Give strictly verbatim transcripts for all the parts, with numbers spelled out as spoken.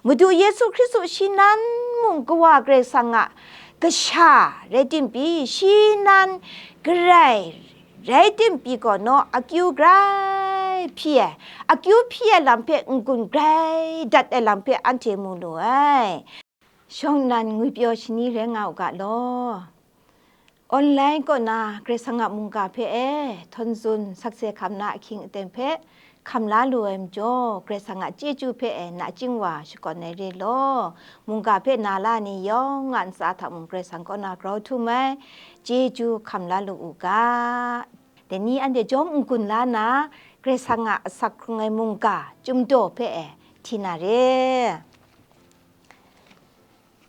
Madu Yesu Hkristu shi nan mung Kawa Karai Kasang a Kasha rai tim pyi, shi nan Karai rai tim pyi gaw, naw akyu grai hpyi ai, akyu hpyi ai lam hpe n-gun grai dat ai lam hpe anhte mu lu ai. Shawng nnan ngwipyaw shani rai nga u ga law. Online kaw na Karai Kasang a mungga hpe e, htawn tsun sakse hkam na ahkying aten hpe hkam la lu ai majaw, Karai Kasang a chyeju hpe e nachying wa shakawn ai re law, mungga hpe na la ni yawng a ntsa hta mung Karai Kasang kaw na grau htum ai chyeju hkam la lu u ga. Dai ni anhte jawm n-gun la na, Karai Kasang a asak hkrung ai mungga chyum daw hpe e hti na re.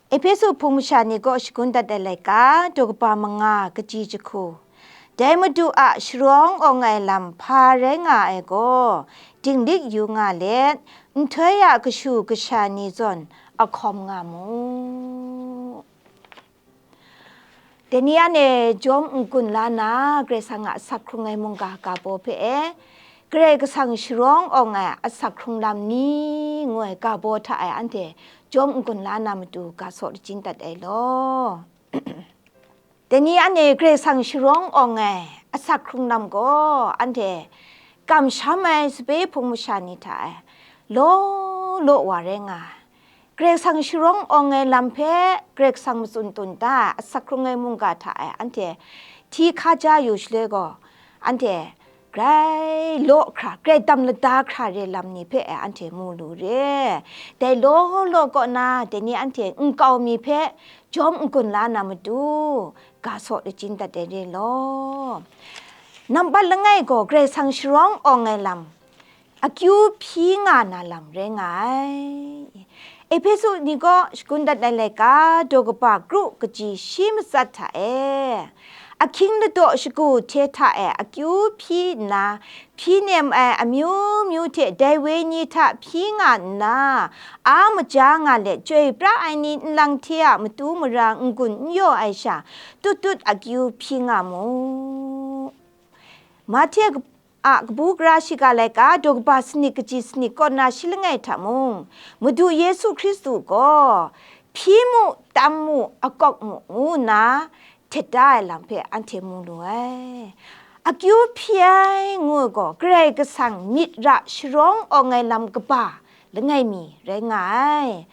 Ehpesu hpung masha ni kaw shagun dat ai laika, daw kaba manga, kaji jahku. Dai Madu a sharawng awng ai lam hpa rai nga ai gaw, dinglik yu nga let, nhtoi a kashu kasha ni zawn ahkawm nga mu. Dai ni anhte jawm n-gun la na, Karai Kasang a asak hkrung ai mungga ga baw hpe e, Karai Kasang sharawng awng ai asak hkrung lam ni ngu ai ga baw hta e anhte jawm n-gun la na matu ga saw lachying dat ai law. Dai ni anhte Karai Kasang sharawng awng ai asak hkrung lam gaw anhte kamsham ai sape hpung masha ni hta e law law wa rai nga ai. Karai Kasang sharawng awng ai lam hpe Karai Kasang matsun tun da ai asak hkrung ai mungga hta e anhte hti hkaja yu shaloi gaw, anhte grai law hkra, grai dam lada hkra re lam ni hpe e anhte mu lu re. Dai law law kaw na, dai ni anhte nkau mi hpe jawm n-gun la na matu, ga saw lachying dat ai re law. Nambat langai gaw Karai Kasang sharawng awng ai lam, akyu hpyi nga na lam rai nga ai. Ehpesu ni kaw shagun dat ai laika, daw kaba kru kaji shi matsat hta e, ahkying ladaw shagu hte hta e akyu hpyi nna, hpyi nem ai amyu myu hte dai wenyi hta hpyi nga nna, a maja nga let, chyoi pra ai ni nlang hte a matu mara n-gun n yaw ai sha, tut tut akyu hpyi nga mu. Mahte a kabu gara shiga laika, daw kaba sanit kaji sanit kaw na shi langai hta mung, Madu Yesu Hkristu gaw, hpyi mu, tam mu, akawk mu, ngu nna htet da ai lam hpe anhte mu lu ai. Akyu hpyi ai ngu ai gaw, Karai Kasang myit ra sharawng awng ai lam kaba langai mi rai nga ai.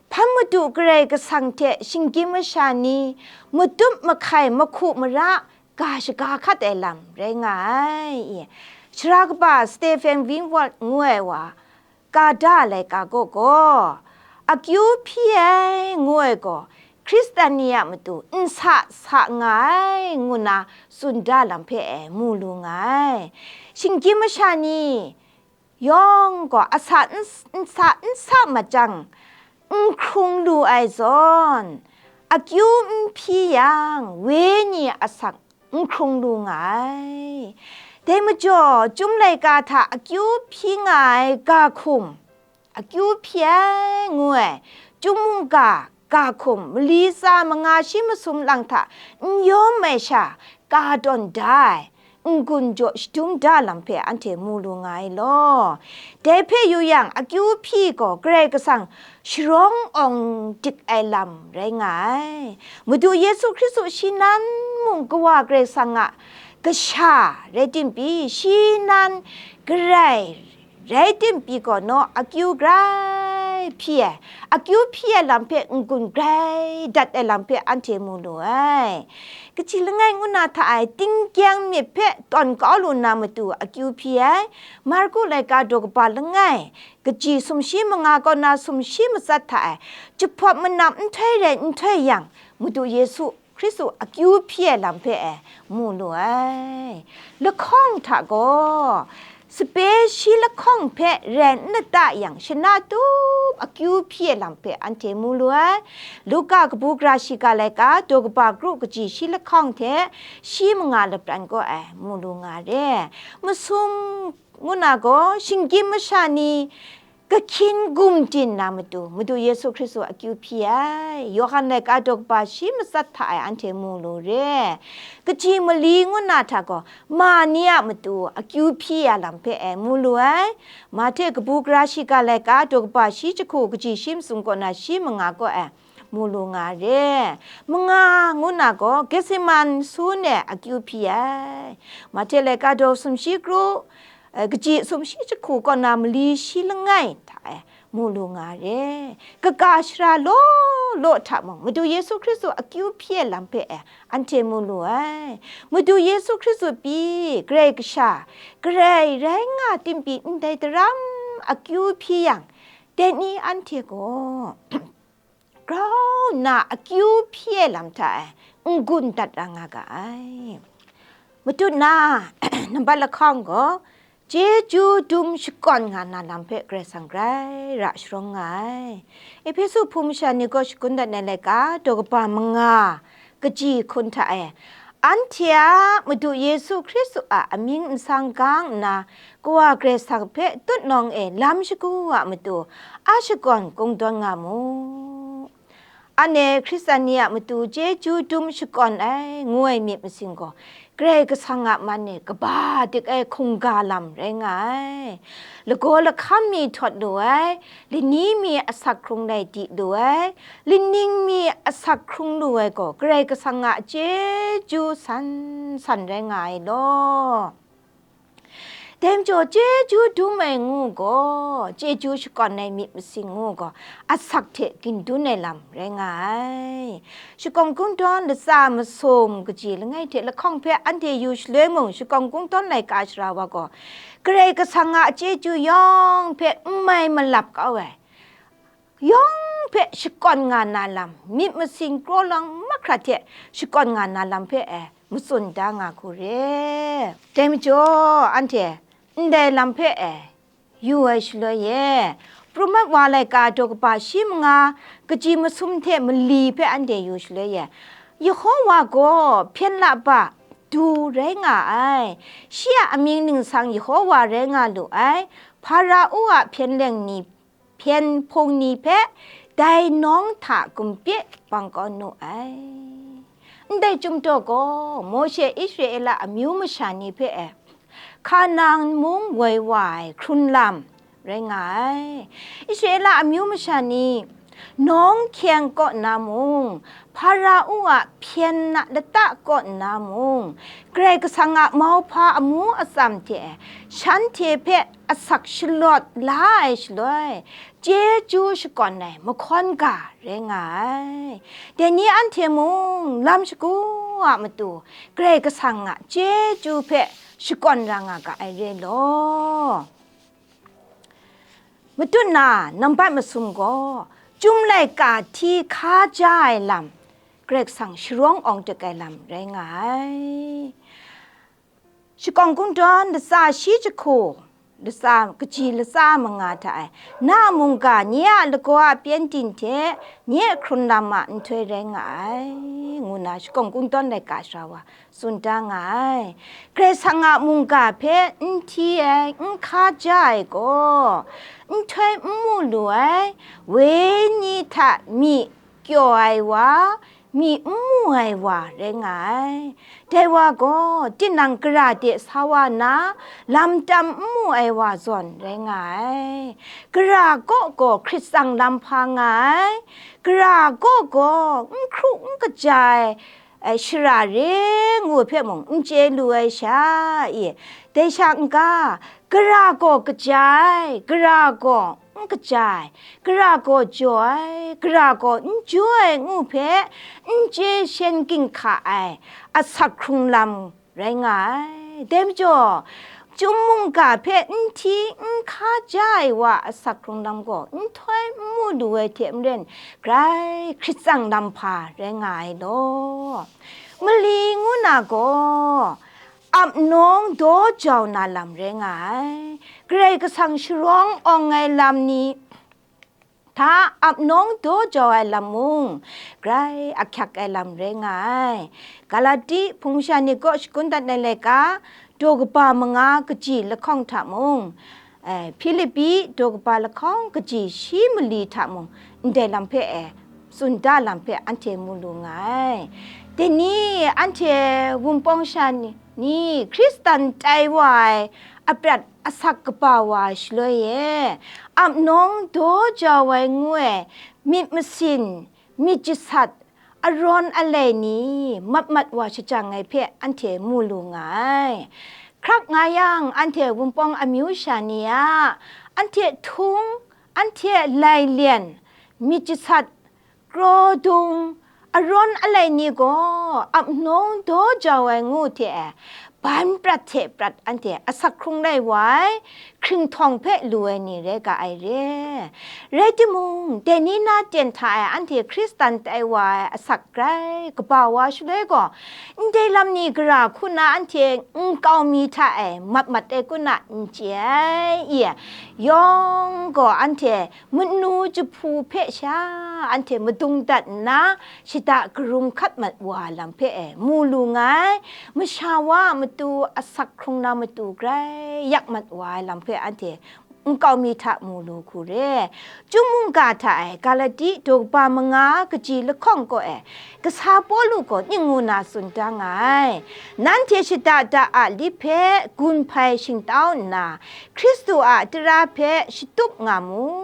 Hpan Madu Karai Kasang hte shinggyim masha ni matup mahkai mahku mara ga shaga hkat ai lam rai nga ai. Sara kaba Stephen Wingwall ngu ai wa, ka da ai laika kaw gaw, akyu hpyi ai ngu ai gaw, Hkristan ni a matu nsa sa nga ai, ngu nna tsun da lam hpe e mu lu nga ai. Shinggyim masha ni yawng gaw asa n, nsa n sa machyang, n hkrung lu ai zawn, akyu n hpyi yang, wenyi asak n hkrung lu nga ai. Dai majaw, Chyum laika hta akyu hpyi nga ai ga hkum, akyu hpyi ai ngu ai, Chyum mungga ga hkum, mali tsa manga shi masum lang hta n yawm ai sha, ka tawn da ai, n-gun jaw shadum da lam hpe anhte mu lu nga ai law. Dai hpe yu yang, akyu hpyi gaw Karai Kasang sharawng awng dik ai lam rai nga ai. Madu Yesu Hkristu shi nan mung Kawa Karai Kasang a Kasha rai tim pyi, shi nan Karai rai tim pyi gaw, naw akyu grai hpyi ai, akyu hpyi ai lam hpe n-gun grai dat ai lam hpe anhte mu lu ai. Kaji langai ngu na hta e, tingkyang myit hpe tawn kau lu na matu akyu hpyi ai, Marku laika daw kaba langai, kaji sumshi manga kaw na sumshi matsat hta e, jahpawt manam nhtoi rai nhtoi yang, Madu Yesu Hkristu akyu hpyi ai lam hpe e mu lu ai. Lahkawng hta gaw, sape shi lahkawng hpe rai n lata yang, shana tup akyu hpyi ai lam hpe anhte mu lu ai. Luka kabu gara shiga laika, daw kaba kru kaji shi lahkawng hte shi manga lapran kaw e mu lu nga re. Masum ngu na gaw, shinggyim masha ni Kahkyin gumdin na matu, Madu Yesu Hkristu akyu hpyi ai. Yawhan laika daw kaba shi matsat hta e anhte mu lu re. Kaji mali ngu na hta gaw, ma ni a matu akyu hpyi ya lam hpe e mu lu ai. Mahte kabu gara shiga laika daw kaba shi jahku kaji shi masum kaw na shi manga kaw e mu lu nga re. Manga ngu na gaw, Getseman su ne akyu hpyi ai. Mahte laika daw sumshi kru, eh, kaji sumshi jahku kaw na mali shi langai hta e mu lu nga re. Kaga shara law law hta mung, Madu Yesu Hkristu akyu hpyi ai lam hpe e anhte mu lu ai. Madu Yesu Hkristu pyi, Karai Kasha, Karai rai nga tim pyi ndai daram akyu hpyi yang, dai ni anhte gaw grau nna akyu hpyi ai lam hta e n-gun dat ra nga ga ai. Matut na, nambat lahkawng gaw, chyeju dum shakawn nga na lam hpe Karai Kasang grai ra sharawng nga ai. Ehpesu hpung masha ni kaw shakun dat ai laika, daw kaba manga, kaji hkun hta e, anhte a Madu Yesu Hkristu a amying nsang gang nna, Kawa Karai Kasang hpe tutnawng e lam shagu a matu a shakawn kungdawn nga mu. Anhte Hkristan ni a matu chyeju dum shakawn ai ngu ai myit masin gaw, Karai Kasang a man e kaba dik ai hkungga lam rai nga ai. Lagaw lahkam mi htawt lu ai, lani mi asak hkrung lai di lu ai, laning mi asak hkrung lu ai gaw, Karai Kasang a chyeju san san rai nga ai law. Dai majaw, chyeju dum ai ngu gaw, chyeju shakawn ai myit masin ngu gaw, asak hte ginjawng ai lam rai nga ai. Shakawn Kungdawn latsa masum kaji langai hte lahkawng hpe anhte yu shaloi mung, Shakawn Kungdawn laika shara wa gaw, Karai Kasang a chyeju yawng hpe n mai malap kau ai, yawng hpe shakawn nga na lam, myit masin kraw lawng mahkra hte shakawn nga na lam hpe e matsun da nga hku re. Dai majaw, anhte ndai lam hpe e yu ai shaloi e, Pru mat wa laika daw kaba shi manga kaji masum hte mali hpe anhte yu shaloi e, Yehowa gaw hpyen laba du rai nga ai, shi a amying ningsang Yehowa rai nga lu ai, Hparao a hpyen leng ni hpyen hpung ni hpe dai nawng hta gumpe bang kau nu ai. Ndai chyum daw gaw, Mawshe Israela amyu masha ni hpe e, Hkanan mung woi wa ai hkrun lam rai nga ai. Israela amyu masha ni nawng hkyeng kaw na mung, Hparao a hpyen na lata kaw na mung, Karai Kasang a mauhpa amu atsam hte shanhte hpe asak shalawt la ai shaloi, chyeju shakawn ai mahkawn ga rai nga ai. Dai ni anhte mung lam shagu a matu Karai Kasang a chyeju hpe shakawn ra nga ga ai re law. Matut na nambat masum gaw, Chyum laika hti hka ja ai lam, Karai Kasang sharawng awng dik ai lam rai nga ai. Shakawn Kungdawn latsa shi jahku, latsa kaji latsa manga hta e, na a mungga nye a lagaw a pyengdin hte nye hkrun lam a nhtoi rai nga ai, ngu na Shakawn Kungdawn laika shara wa tsun da nga ai. Karai Kasang a mungga hpe n hti ai, n hka ja ai gaw, nhtoi n mu lu ai, wenyi hta myi kyaw ai wa, myi n mu ai wa rai nga ai. Dai wa gaw, tinang gara de sa wa na, lam tam n mu ai wa zawn rai nga ai. Gara kaw gaw hkrit tsang lam hpa nga ai. Gara kaw gaw n hkru n kaja ai, ai, shara re ngu hpe mung n chye lu ai sha i, dai sha n-ga, gara gaw kaja ai, gara gaw n kaja ai, gara gaw jaw ai, gara gaw n jaw ai ngu hpe n chye shen ginhka ai asak hkrung lam rai nga ai. Dai majaw, Chyum mungga hpe n hti n hka ja ai wa asak hkrung lam gaw nhtoi n mu lu ai hte maren, grai hkrit tsang lam hpa rai nga ai law. Mali ngu na gaw, ap nawng daw jau na lam rai nga ai. Karai Kasang sharawng awng ai lam ni hta ap nawng daw jau ai lam mung, grai ahkyak ai lam rai nga ai. Galati hpung masha ni kaw shakun dat ai laika, daw kaba manga kaji lahkawng hta mung, e, Hpilipi daw kaba lahkawng kaji shi mali hta mung ndai lam hpe e, tsun da lam hpe anhte mu lu nga ai. Dai ni anhte Wunpawng sha ni, ni Hkristan tai wa ai aprat asak kaba wa shaloi e, ap nawng daw jau ai ngu e, myit masin, myit jasat, arawn alai ni mat mat wa shajang ai hpe anhte mu lu nga ai. Hkrak nga yang, anhte Wunpawng amyu sha ni a, anhte htung, anhte lailyen, myit jasat, kraw dung, arawn alai ni gaw ap nawng daw jau ai ngu hte, ban prat hte prat anhte asak hkrung lai wa ai, hkringhtawng hpe lu ai ni rai ga ai re. Rai timung, dai ni na ten hta e anhte Hkristan tai wa ai asak grai kaba wa shaloi gaw, ndai lam ni gara hku na anhte nkau mi hta e mat mat ai kun a n chye ai, i, yawng gaw anhte manu jahpu hpe sha anhte madung dat nna, shada karum hkat mat wa ai lam hpe e mu lu nga ai, masha wa a matu asak hkrung na matu grai yak mat wa ai lam hpe anhte nkau mi hta mu lu hku re. Chyum mungga hta e Galati daw kaba manga kaji lahkawng kaw e, kasa Pawlu gaw ning ngu na tsun da nga ai, nanhte shada da a lip hpe gun hpai shingtau nna, Hkristu a tara hpe shatup nga mu,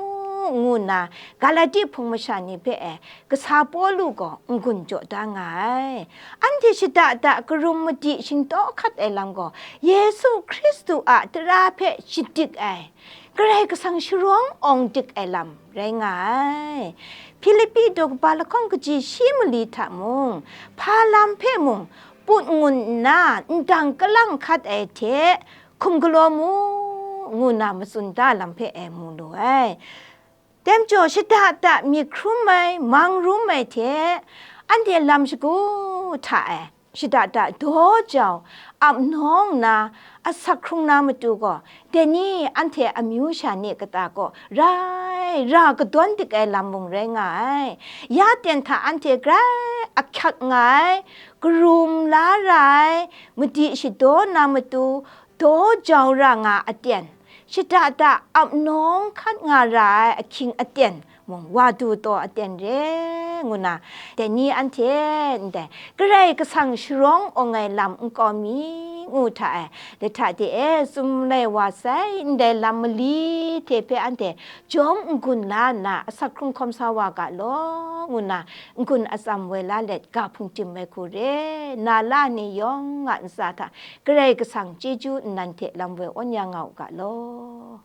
ngu nna Galati hpung masha ni hpe e, kasa Pawlu gaw n-gun jaw da nga ai. Anhte shada da karum madi shingtaw hkat ai lam gaw, Yesu Hkristu a tara hpe shadik ai, Karai Kasang sharawng awng dik ai lam rai nga ai. Hpilipi daw kaba lahkawng kaji shi mali hta mung, hpa lam hpe mung put ngun nna ndang kalang hkat ai hte hkum galaw mu, ngu na matsun da lam hpe e mu lu ai. Dai majaw, shada da myit hkrum ai, mang rum ai hte, anhte lam shagu hta e, shada da daw jau, ap nawng nna, asak hkrung na matu gaw, dai ni anhte amyu sha ni kata kaw rai ra kadawn dik ai lam mung rai nga ai. Ya ten hta anhte grai ahkyak nga ai, karum la ra ai, madi shadaw na matu, daw jau ra nga aten, shada da ap nawng hkat nga ra ai ahkying aten mung wa du taw aten re, ngu na, dai ni anhte ndai Karai Kasang sharawng awng ai lam nkau mi ngu hta e, dai hta de e tsun lai wa sai ndai lam mali hte hpe anhte jawm n-gun la nna asak hkrung hkawm sa wa ga law, ngu na n-gun atsam woi la let ga hpungdim ai hku re, na la ni yawng a ntsa hta Karai Kasang chyeju nnan hte lam woi awn ya nga u ga law.